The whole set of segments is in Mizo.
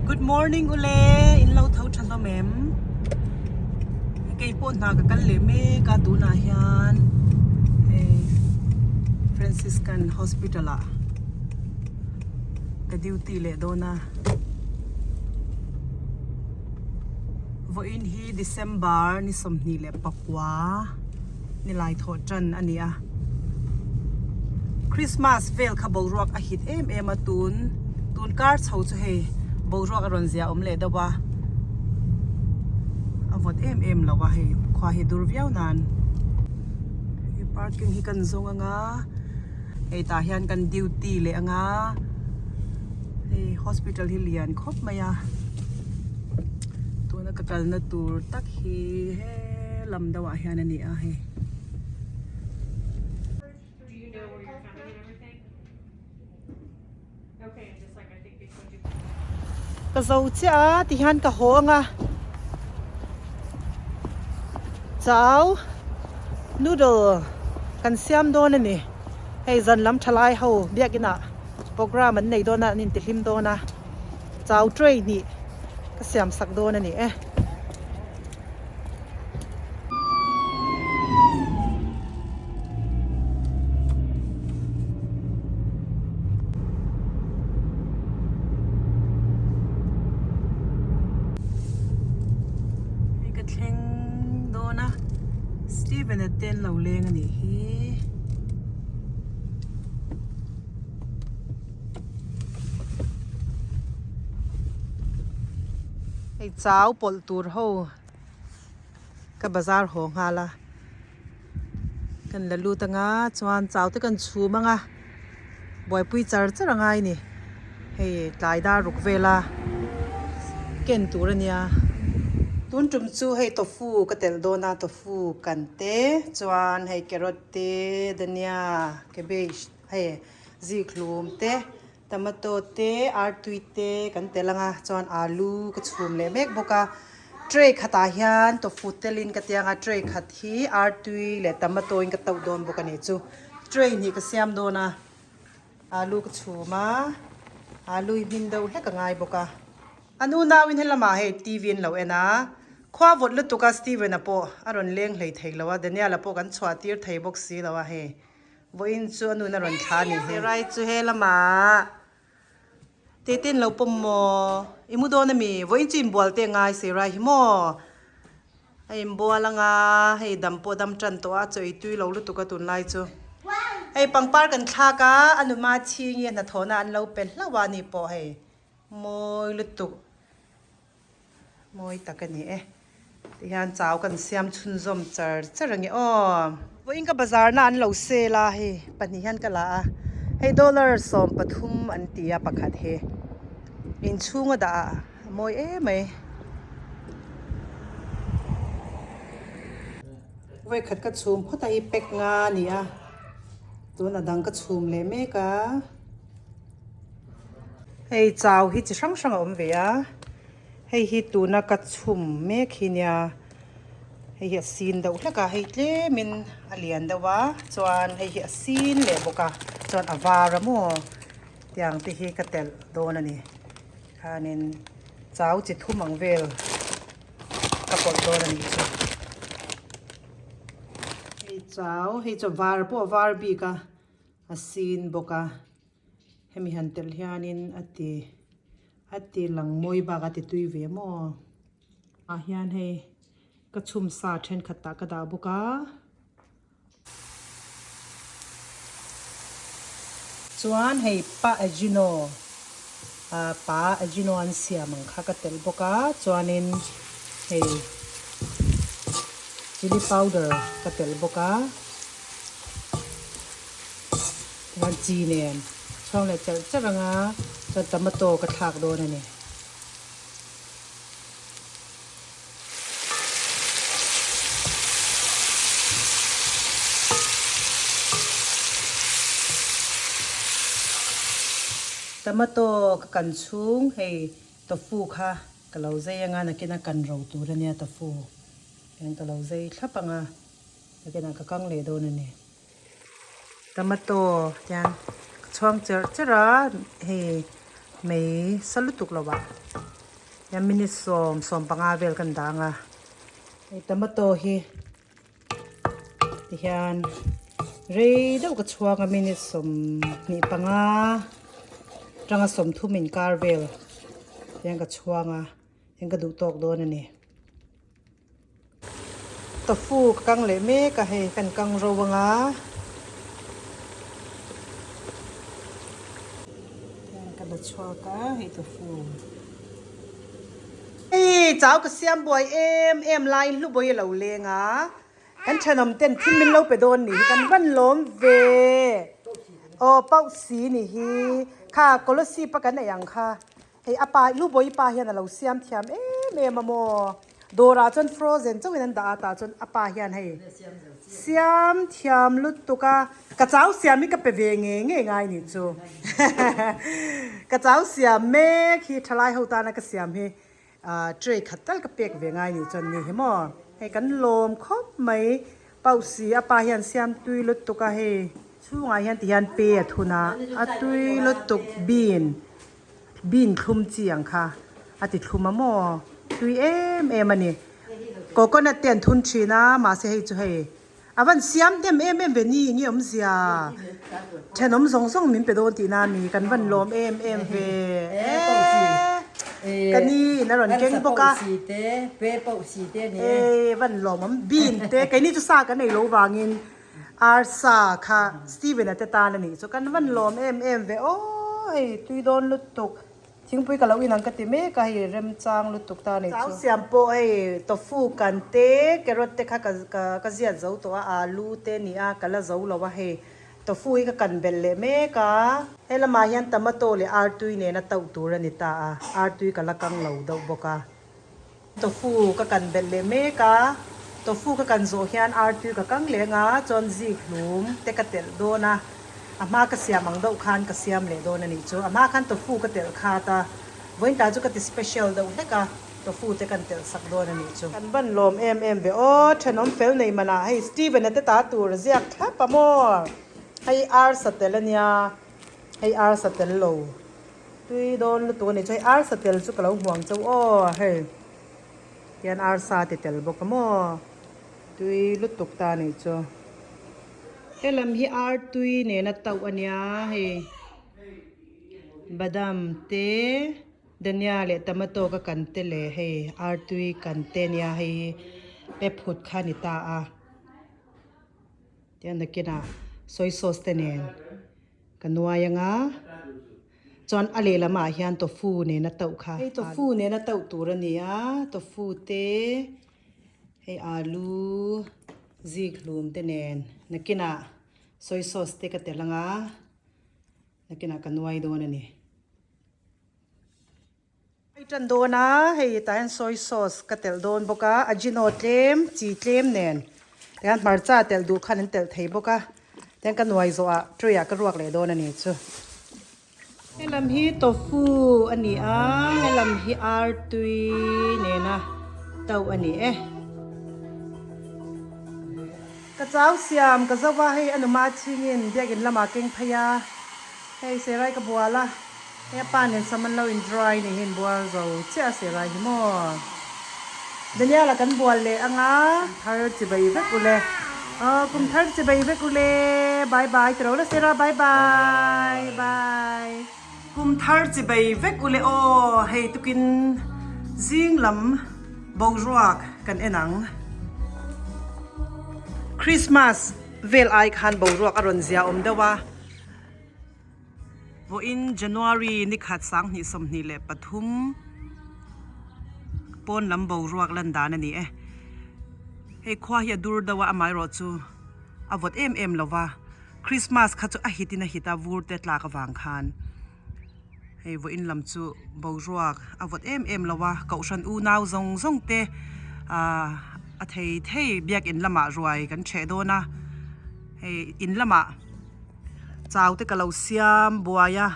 Good morning ule in lo tho tha hlawm em kei pawh hna ka kal leh mek a tunah hian hei Franciscan hospital ah ka duty leh dawn a vawiin hi December ni 24 nilai thawh tan a ni a. Christmas vel kha boruak a hit em em a tun tun kar chho chu hei boruak a rawn zia awm leh deuh a a vawt em em lo a hei khua hi dur viau nan hei parking hi kan zawng anga hei tah hian kan duty leh anga hei hospital hi lian khawp mai a tuna ka kalna tur tak hi he lam deuh ah hian a ni a hei. Ka zo chiah a tihian ka haw ang a chau noodle kan siam dawn a ni hei zan lam tha lai ho biakin ah program an nei dawn a an intihlim dawn a chau tray hnih ka siam sak dawn a ni e. Hei ka thleng dawn a Steven a te an lo leng a nih hi. Hei chau pawlh tur ho ka bazar haw nghal a kan la lut anga chuan chau te kan chhum anga buaipui char char a ngai ni hei tlai dar ruk vela ken tur a nia tun tum chu hei tofu ka telh dawn a tofu kan te chuan hei carrot te dania cabbage hei zikhlum te. Tomato te, artui te kan tel ang a, chuan alu ka chhum leh mek bawk a, tray khatah hian tofu telin ka tiang a, tray khat hi artui leh tomato in ka tauh dawn bawk a ni chu, tray hnih ka siam dawn a, alu ka chhum a, alu hi hmin deuh hlek a ngai bawk a, an unauin helamah hei T V an lo en a, khua vawt lutuk a Steven-a pawh a rawn leng hlei thei lo a, Daniel-a pawh kan chhuah tir thei bawk si lo a hei. Vawiin chu a nun a rawn thla a ni hi. Rai chu he lamah tete in lo pawm maw? I mu dawn a mi? Vawiin chu inbual te ngai se rai hi maw? A inbual anga hei dam pawh dam tan tawh a, chaw ei tui lo lutuk a tunlai chu. Hei pangpar kan thlak a, a numa chhingi a hnathawhna an lo pe hlauh a ni pawh hei mawi lutuk. Mawi tak a ni e. Tihian chau kan siam chhunzawm char char ang e aw. Vawiin ka bazar na an lo sale a hei pahnih hian ka la a hei dollar 13 an ti a pakhat hi inchhung a dah a a mawi em mai. Vawikhat ka chhum phawt a hi pack nga a ni a tun a dang ka chhum leh mek a. Hei chau hi chi hrang hrang a awm ve a hei hi tuna ka chhum mek hi nia hei hi a sin deuh hlek a hei tlemin a lian deuh a chuan hei hi a sin leh bawk a chuan a var a maw tiang te hi ka telh dawn a ni khanin chau chi thum ang vel ka pawlh dawn a nih chu hei chau hei chu var pawh a var bik a a sin bawk a. Hemi han telh hianin a ti a ti lang mawi bak a ti tui ve maw ah hian hei ka chhum sa thenkhat tah ka dah bawk a. Chuan hei pa ajino ah pa ajino an siam ang kha ka telh bawk a chuanin hei chilli powder ka telh bawk a. Chuan chi nen chhuang leh cherh cherh ang a, chuan tomato ka thlak dawn a ni. Tomato ka kan chhung hei tofu kha ka lo zei ang a, nakin a kan ro tur a nia tofu hian ka lo zei thlap ang a, nakinah ka kang leh dawn a ni. Tomato tian ka chhuang cherh cherh a hei mei sa lutuk lo ah. Hian minute sawm 15 vel kan dang a. Hei tomato hi tihian rei deuh ka chhuang a minute 25 tanga 30 inkar vel hian ka chhuang a hian ka duh tawk dawn a ni. Tofu ka kang leh mek a hei kan kang ro anga. Hian ka la chhuak a hei tofu. Hei chau ka siam buai em em laiin hlubawi a lo leng a kan thenawm ten thil min lo pe dawn nih hi kan van lawm ve aw pauh si nih hi kha kolosip a kan ei ang kha. Hei a pa Lubawi pa hian a lo siam thiam em em a maw? Dawrah chuan frozen chauhin an dah a tah chuan a pa hian hei siam thiam lutuk a, ka chau siam hi ka pe ve ngei ngei ngai nih chu. Ka chau siam mek hi thalai ho tana ka siam hi tray khat tal ka pek ve ngai nih chuan ni hi maw? Hei kan lawm khawp mai Pausi a pa hian siam tui lutuk a hei chhungah hian tihian pe a thun a, a tui lutuk bean. Bean thlum chi ang kha a ti thlum a maw? Tui em em a ni. Coconut te an thun thin a, mahse hei chu hei a van siam hnem em em ve ni nge awmzia? Thenawm zawng zawng min pe dawn tihna a mi, kan van lawm em em ve. Eee ka ni in a rawn keng bawk a. Eee van lawmawm bean te keini chu sa kan ei lo vangin Arsa kha Steven-a te tan a nih chu kan van lawm em em ve aw hei tui dawn lutuk thingpui ka lo inang ka ti mek a hei remchang lutuk ta a nih chu. Chau siam pawh hei tofu kan te carrot te kha ka ka ziat zo tawh a alu te ni a ka la zo lo a hei tofu hi ka kan belh leh mek a he lamah hian tomato leh artui nena tauh tur a ni ta a artui ka la kang lo deuh bawk a. Tofu ka kan belh leh mek a, tofu ka kan zawh hian artui ka kang leh anga chuan zik hlum te ka telh dawn a, a hma ka siam ang deuh khan ka siam leh dawn a nih chu. A hma khan tofu ka telh khat a, vawiin ta chu ka ti special deuh hlek a, tofu te kan telh sak dawn a nih chu. Kan ban lawm em em ve aw, thenawm fel nei manah hei Steven-a te ta tur a ziak thlap a maw? Hei arsa tel a nia, hei arsa tel lo. Tui dawn lutuk a ni chu hei arsa tel chu ka lo hmuang chauh aw hei hian arsa ti tel bawk a maw tui lutuk ta a nih chu helam hi ar tui nena tauh a nia hei badam te dania leh tomato ka kan te leh hei ar tui kan te nia hei pep phut kha a ni ta a tihian nakinah soy sauce te nen. Ka nuai anga chuan a lehlamah hian tofu nena tauh kha. Hei tofu nena tauh tur a ni a, tofu te hei alu zik hlum te nen nakinah soy sauce te ka telh anga nakinah ka nuai dawn a ni. Hei tan dawn a, hei tah hian soy sauce ka telh dawn bawk a, ajino tlem chi tlem nen tihian hmarcha telh duh khan an telh thei bawk a, tihian ka nuai zawh ah tray ah ka ruak leh dawn a ni chu. Helam hi tofu a ni a, helam hi artui nena tauh a ni e. Ka chau siam ka zo a, hei a numa chhingin biakin lamah keng phei a, hei serai ka bual a. He pa nen sam an lo in dry ni hi in bual zo chiah a sirai hi maw. Daniel-a kan bual leh anga. Thar chi bai vek ule. Aw kum thar chi bai vek ule. Bye bye tiro la sira bye bye bye. Kum thar chi bai vek ule aw hei tukin zing lam boruak kan en ang. Christmas vel ai khan boruak a rawn zia awm deuh a. Vawiin January ni khat 2023 pawn lam boruak lan dan a ni e. Hei khua hi a dur deuh a amaherawh chu a vawt em em lo va, Christmas kha chu a hit in a hit a vur te tlak avang khan hei vawiin lam chu boruak a vawt em em lo a, kohhran unau zawng zawng te ahh a thei thei biakin lamah ruai kan ṭheh dawn a, hei in lamah. Chau te ka lo siam buai a,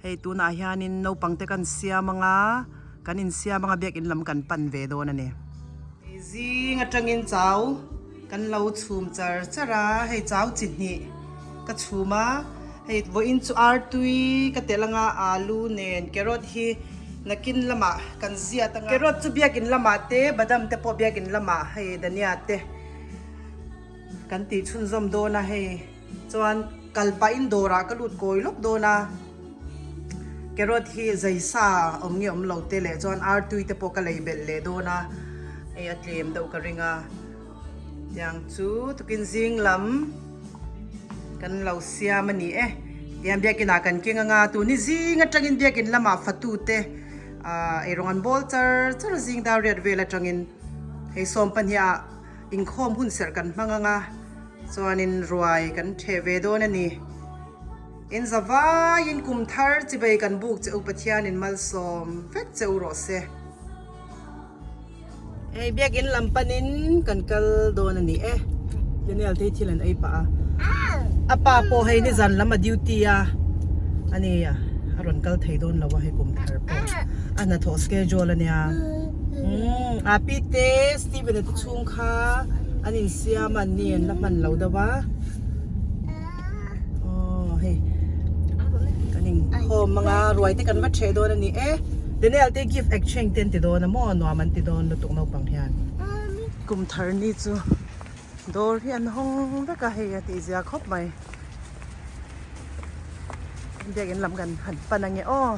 hei tunah hianin naupang te kan siam anga kan insiam anga biakin lam kan pan ve dawn a ni. Hei zing atangin chau kan lo chhum char char a, hei chau chi hnih ka chhum a, hei vawiin chu artui ka telh anga alu nen carrot hi. Nakin lamah kan ziat anga. Carrot chu biakin lamah te, badam te pawh biakin lamah hei dhania te kan tih chhunzawm dawn a hei. Chuan kal pahin dawrah ka lut kawi lawk dawn a, carrot hi zai sa awm nge awm lo te leh chuan artui te pawh ka lei belh leh dawn a, hei a tlem deuh ka ring a, tiang chu tukin zing lam kan lo siam a ni e, tiang biakin ah kan keng anga tuni zing atangin biakin lamah fatu te ah eirawng an bawl char char zing dar riat vel atangin hei sawm pahnih ah. Inkhawm hun serh kan hmang anga chuanin ruai kan theh ve dawn a ni. In za vaiin kum thar chibei kan buk che u Pathianin malsawm vek che u rawh se. Hei biakin lam panin kan kal dawn a ni e. Daniel te hi thil an ei pah a. A pa pawh hei nizan lam a duty a a ni a rawn kal thei dawn lo a hei kum thar pawh a hnathawh schedule a nia. Umm a pi te Steven a te chhung kha an insiam a an ni an la hman lo deuh a aw hei kan inkhawm anga ruai te kan va theh dawn a ni e Daniel te gift exchange te an ti dawn a maw nuam an ti dawn lutuk naupang hian kum thar ni chu dawr hi an hawng vek a hei a tih zia khawp mai biakin lam kan han pan ange aw.